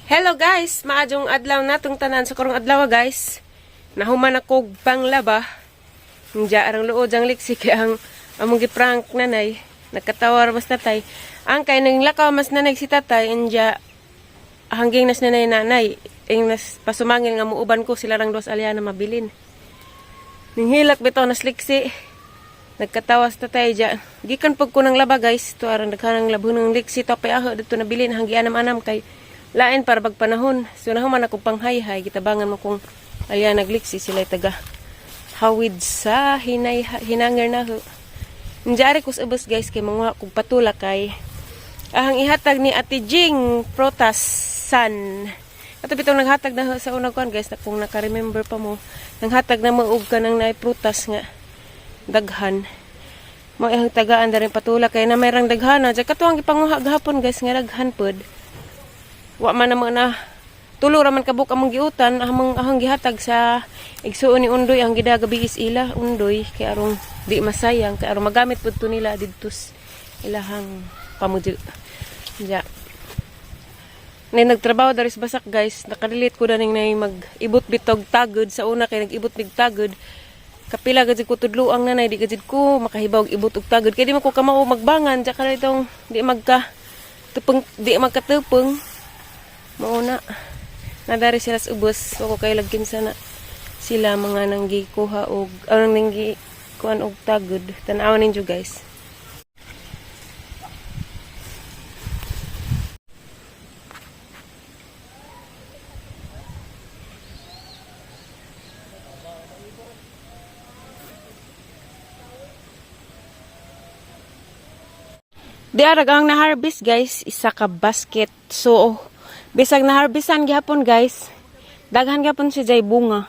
Hello guys, maayong adlaw natong tanan sa karong adlaw, guys. Nahuman ako og panglaba. Diya arang luod ang liksi kay ang among giprank nanay. Nagkatawa ra mas tatay. Ang kay nang lakaw mas nanay si tatay anja hangging nas nanay nanay. Ing nas pasumangil nga muuban ko sila rang dos alya na mabilin. Ninghilak bitaw nas liksi. Nagkatawa sa tatay dyan. Gikan pag ko ng laba, guys. To arang daghanang labhon ng liksi to kay aho dito nabilin hanggi anam-anam kay lain para bag panahon. So nahuman ako pang hay-hay, gitabangan mo kung alya nagliksi sila taga hawid sa hinay hinanger na ho. Njari ko sa ubos, guys, kay manguha kog patula kay ahang ihatag ni Ate Jing Protas San. Ato bitong naghatag na ho sa unang kuan, guys, na kung naka-remember pa mo, nanghatag na mo og kanang naay prutas nga daghan. Mo ihang tagaan na rin patula kay na mayroong daghana. Diya katuang gipanguha gahapon, guys, nga daghan pod. Wa man na mo na tulo ra man kabuk among giutan among ahang gihatag sa igsuon ni Undoy ang gidagabi is ila Undoy kay arong di masayang, kay arong magamit pud to nila didto sa ilahang pamudyo. Ja. Nay nagtrabaho dari sa basak, guys. Nakarelate ko daning nay mag-ibot bitog tagod sa una kay nag-ibot mig tagod. Kapila gud ko tudloang nanay, di gud ko makahibaw og ibot og tagod kay di man ko kamao magbangan ja kada itong di magka tupeng, di magkatupeng. Mauna nadari sila sa ubos ko kay lagkin sana sila mga nanggikuha og anong nanggi kuan og tagod. Tan-aw ninyo, guys. Di arag ang na-harvest, guys, isa ka basket. So, bisag na-harvestan gihapon, guys. Daghan gihapon si jay bunga.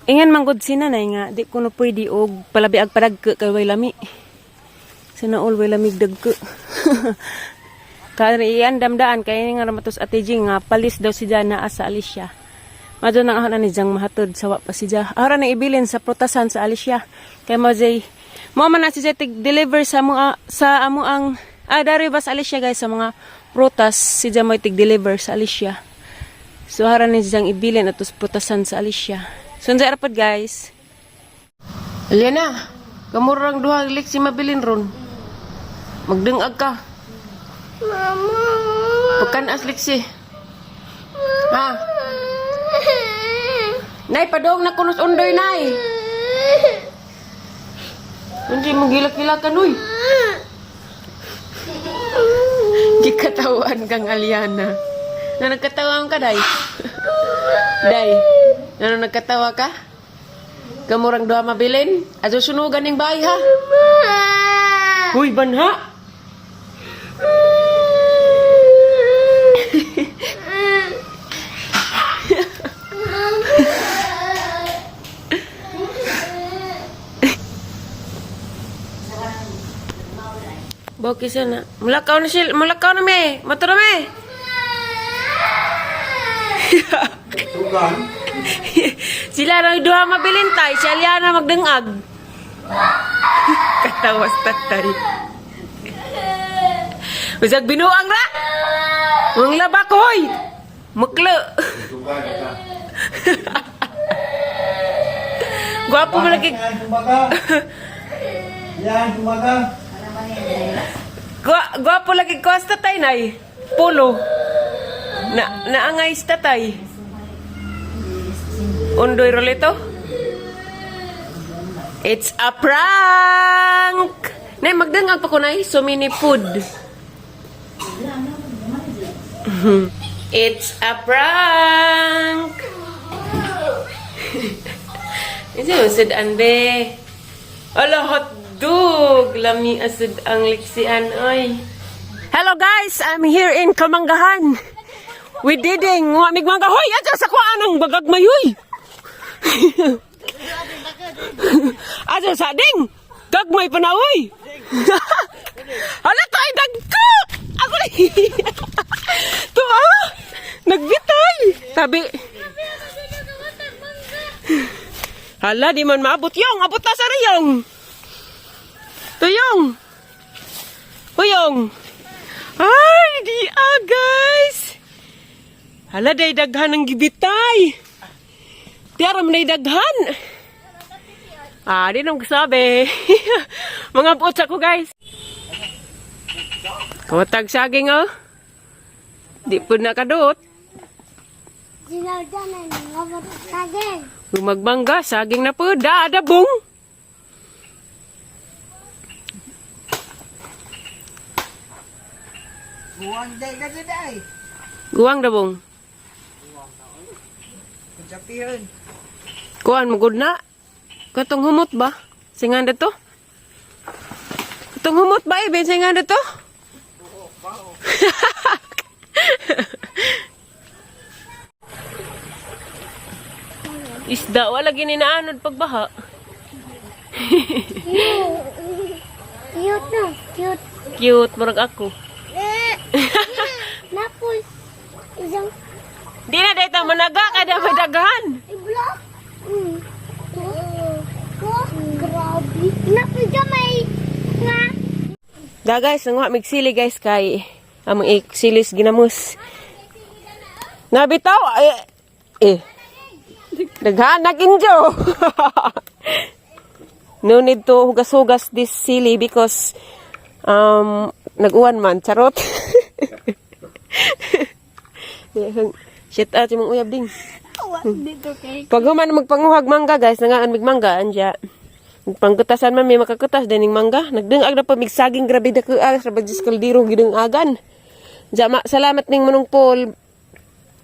Ingan man gud si nanay nga di ko no pwede og palabi ag padagko kay way lami. Sana all way lamig dagko. Kaya iandam daan kay nga ramatos Ate Jing nga palis daw si Jana sa Alicia. Madto nang ahon ani Jang mahatod sa wa pa si Ja. Ara na ibilin sa prutasan sa Alicia. Kay mo jay mo man na si Jay tig deliver sa mga sa amo ang dari ba sa Alicia, guys, sa mga prutas si Ja mo tig deliver sa Alicia. So hara ni Jang ibilin atos prutasan sa Alicia. So unsa ra pod, guys. Aliana, kamurang duha liksi mabilin ron. Magdengag ka. Mama. Pagkanas liksi. Ha? Nay, padong na kunos undoy, nay. Unsi mo gilak-gilakan, uy. Gikatawaan kang Aliana. Na nagkatawaan ka, day? Day. Ano nagkatawa ka? Kamurang duha mabilin? Ato sunugan ning bahay, ha? Uy, banha! Boki sana. Mulakaw na sila. Mulakaw na me. Mato na me. Tugan. Sila na duha mabilin tay. Si Aliana magdengag. Katawas tatay. Bisag binuang ra. Mga laba ko, hoy. Muklo. Tugan ka. Gwapo mo lagi. Yan, kumbaga. Yan, kumbaga. Gwapo lagi ko sa tatay nay. Pulo. Na naangay sa tatay. Undoy Rolito. It's a prank! Nay, magdangag pa ko, nay. So many food. It's a prank! Isa yung sudan, be. Ala, hotdog! Lami asud ang liksian, oy. Hello guys! I'm here in Kamanggahan. We diding. Wa mig mangga. Hoy, adya sa kuan ang bagag mayoy. Adya sa ding. Gagmay pa na, oy. Hala to ay dagko. Ako ni. To ah. Nagbitay. Tabi. Hala, di man maabot yung. Abot na sa riyong. Tuyong. Huyong. Ay, di ah, guys. Hala, day daghan ang gibitay. Tiara man day daghan. Ah, di nang sabi. Mga buot ko, guys. Kawatag saging, oh. Di po nakaduot. Dinardanan nga ba saging? Gumagbangga, saging na po. Da, dabong. Buwang day ka day. Guwang dabong. Kutsapihon. Kuan, magod na. Katong humot ba? Singan na to? Katong humot ba, eh? Singan na to? Isda, wala gininaanod pagbaha. Cute no, cute. Cute, murag ako. Napol. Isang Di na dahil ta managa, kada madaghan. i-block. Oh, grabe. Napol gamay. Nga. Da guys, nanguha mig sili guys kay among silis ginamos. Nabitaw eh eh. Daghan nag-injo. No need to hugas-hugas this sili because nag-uwan man charot. Shit out yung uyab ding. Dito kay. Pag human magpanguhag mangga guys, nangaan mig mangga anja. Pangkutasan man may makakutas din ning mangga. Nagdungag na pa mig saging grabe da kual sa bagis kaldero gidungagan. Jama salamat ning manong Paul.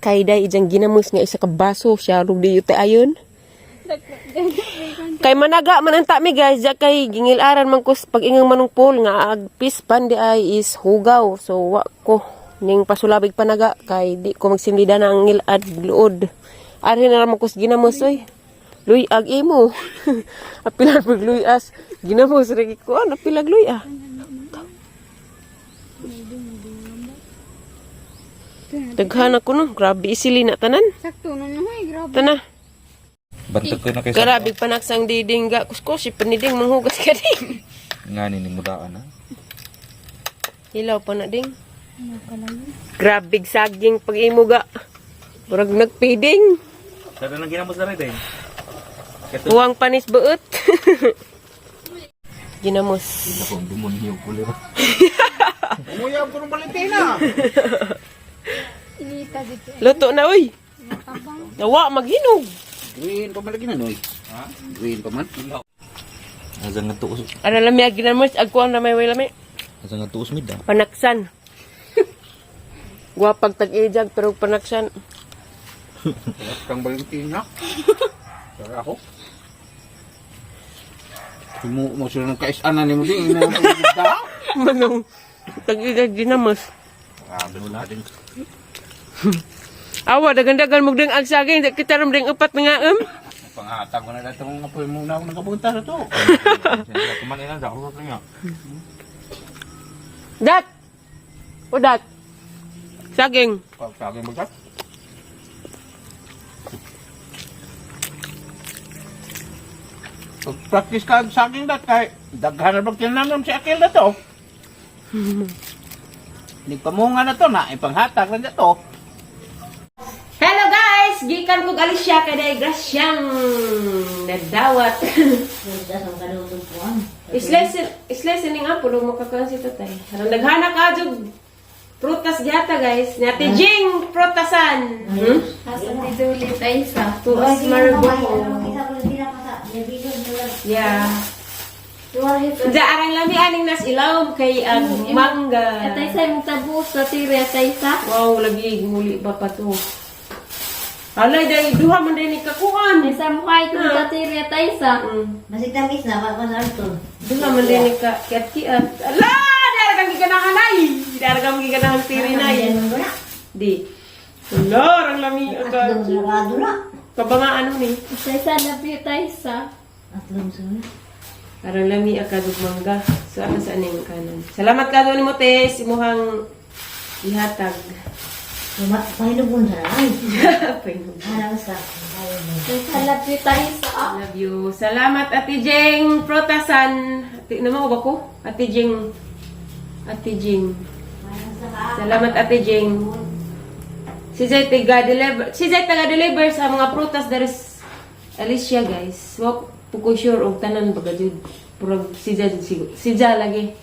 Kay day ijang ginamos nga isa ka baso siya rug di yute ayon. Kay managa man ang mi guys, ja kay gingilaran man kus pag ingang manong Paul nga ag pispan di ay is hugaw. So wa ko ning pasulabig panaga kay di ko magsindida na ang ngilad luod. Ari na ramon kus ginamos oy. Luy ag imo. Apilan pag luy as ginamos ra ko an apilag luy ah. Daghan ako no, grabe isili na tanan. Sakto na no, ay grabe. Tana. Bantog ko na kay Grabe panaksang diding ga kuskus si paniding manghugas ka ding. Nga ni mudaan ha. Hilaw pa na ding. Grabe saging pag imuga. Murag nagpiding. Sada nang ginamos na rin eh. Huwang panis buot. Ginamos. Ako ang demonyo ko lira. Umuyab ko ng Valentina. Inita dito. Luto na uy. Nawa maghinog. Green pa man lagi na noy. Ha? Green pa man. Asa nga tuos. Ano lami ang ginamos agkuang na may way lami. Asa nga tuos mid ah. Panaksan. Guwapag tag-ijag pero panaksan. Kang Valentina. Sara ako. Mo mo sila ng kaisanan ni mo din. Ina mo da. Manong tag-ijag ginamos. Grabe wala din. Awa dagan-dagan mugdeng ag saging di kita ram ding upat nga um. Panghatag ko na datong apoy mo na ako nakapunta sa to. Kuman ina sa ako nga. Dat. O dat. Saging. Pag saging magkat. Pag-practice ka ang saging dat kay daghan na pag si Akil na to. Nagpamunga na to na, ipanghatag na to. Hello guys! Gikan kog Alicia kay day grasyang nadawat. Isles ning apo lo makakuan si tatay. Aron daghana ka jud prutas gyata guys. Ni Ate Jing prutasan. Hmm? Asa ti duli tayo sa. Tuas marbo. Yeah. Ja arang lami aning nas ilawom kay ang mangga. Atay sa imong tabo sa tiri atay sa. Wow, lagi guli pa pa to. Alay day duha man day ni kakuan. Sa mo kay itong tatiri atay sa. Masig tamis na, wa sa Arton. Duha man day ni ka kiat-kiat. Ala, dara kang giganahan ay. Dara kang giganahan tiri na ay. Di. Ala, rang lami Atlong agad. sarado na. Kabanga ano ni? Atay sa labi atay sa. Atlong sarado. Arang lami agad ug mangga. So ano sa aning kanan. Salamat ka ni mo te, imuhang ihatag. Pahinubon sa ay. Painom. Harang sa. Atay sa labi tayo sa. Love you. Salamat Ate Jeng Protasan. Ate, naman ba ko? Ate Jeng. Ate Jeng. Salamat Ate Jeng. Si Jay taga deliver, si Jay taga deliver sa mga prutas there is Alicia guys. Wa po ko sure og tanan baga jud. Purag si Jay si Jay lagi.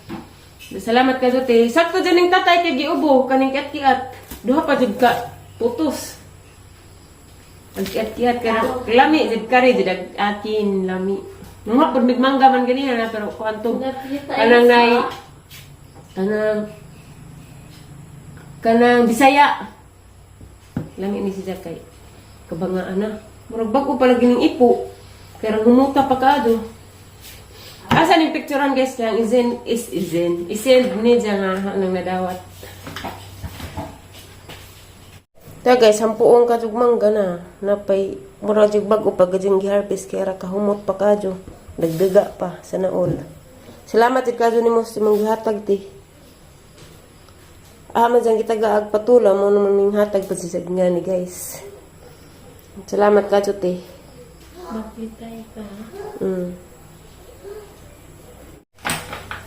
Salamat ka te. Sakto dyan ning tatay kay giubo kaning kiat-kiat. Duha pa jud ka putos. Ang kiat-kiat kay lami jud kari jud ag atin lami. Mga pud migmangga man ganiya na pero kuan to. Love you, Taysa. Kanang nay kanang kanang Bisaya. Lami ni si Jakay. Kabangaan na. Murag bag-o pala gining ipo. Kaya humuta pa kaado. Asa ning picturean guys kaya ang izin is izin. Isend ni dya nga nang nadawat. Ta guys, sampuong ka jug mangga na. Napay murag jug bag-o pa gajing giharvest kaya ra kahumot pa kadyo. Dagdaga pa sa naol. Salamat jud kadyo nimo sa imong gihatag ti. Ah, man dyan kita gaag patula mo naman ning hatag pa sa nga ni guys. Salamat kadyo ti. Love you, Taysa.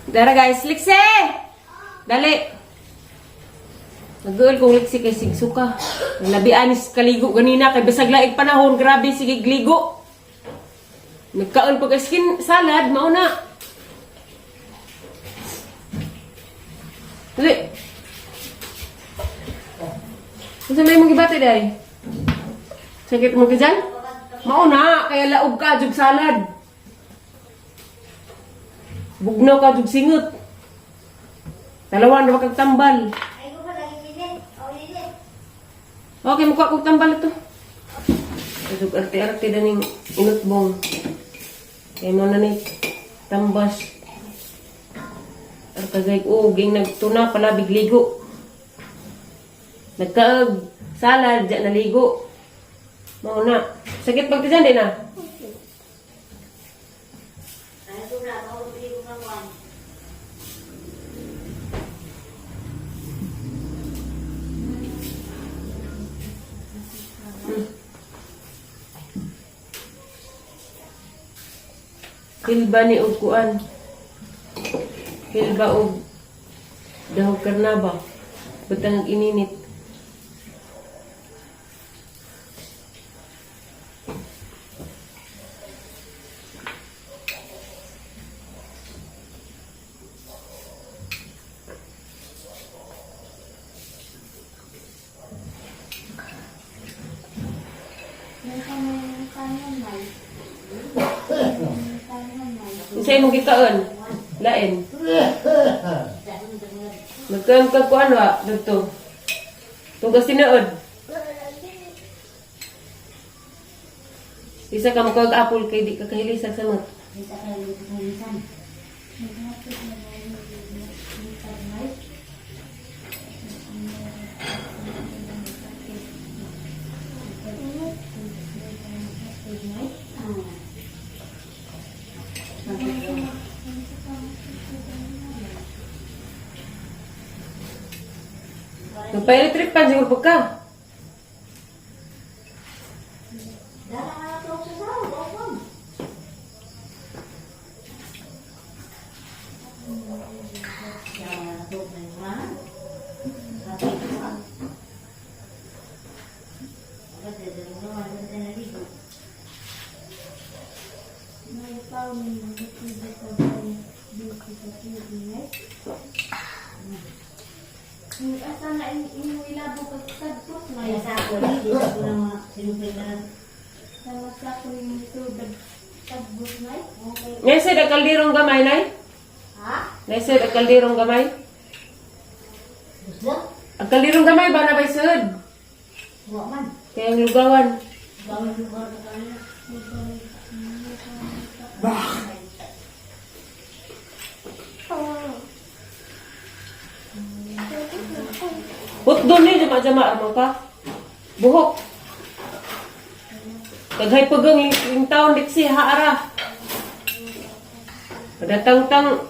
Dara guys, likse! Dali! Nag-uol kong liksi kay sigsuka. Labi anis kaligo ganina kay bisag laig panahon, grabe sige gligo. Nagkaon pag skin salad, mao na. Dali. Unsa may imong gibati dai? Sakit mo gijan? Mao na, kaya laog ka jug salad. Bugnaw ka jug singot. Dalawa na kag tambal. Ay ko pa lagi sinit. O init. Okay, mukha kog tambal ito. Jug arte-arte daning inutbong. Kay mo na ni tambas. Artagay o ging nagtuna pala bigligo. Nagkaag salad diya naligo. Mao na. Sakit pag tiyan din na. Ay ko na ako bili ko ka kuan. Hilba ni og kuan. Hilba og dahog karnaba. Butang ininit. Unsa imong gikaon? Lain. Nagkaon ka kuan wa didto. Tugas tinuod. Isa ka mo apple kay di ka kahilisag sa mga. Bisa ka lisan. Nagpa-electric pan siguro pagka. Dala ka na to sa sahog, o kon. Ya, to na ma. Sabi ko ah. Wala sa dalawa, wala sa naligo. Asa na imo ilabo kag tagpos na Kaya sa ako, di ko na mga sinupay na lang. Sama sa ko yung tubig tagpos na. Okay. Ngayon sa kaldirong gamay nay? Ha? Naisod ang kaldirong gamay? Gusto? Ang kaldirong gamay ba na ba isod? Wa man. Kaya ang lugawan. Bawal lugar ka kanina. Hutdon ni jama-jama arman ka. Buhok. Kaghay pagang yung taon diksi haara. Padatang-tang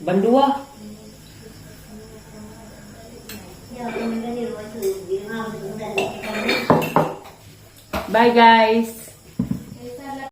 bandua. Ya, kung nagani, ruwa ito. Hindi na ako sa Bye guys.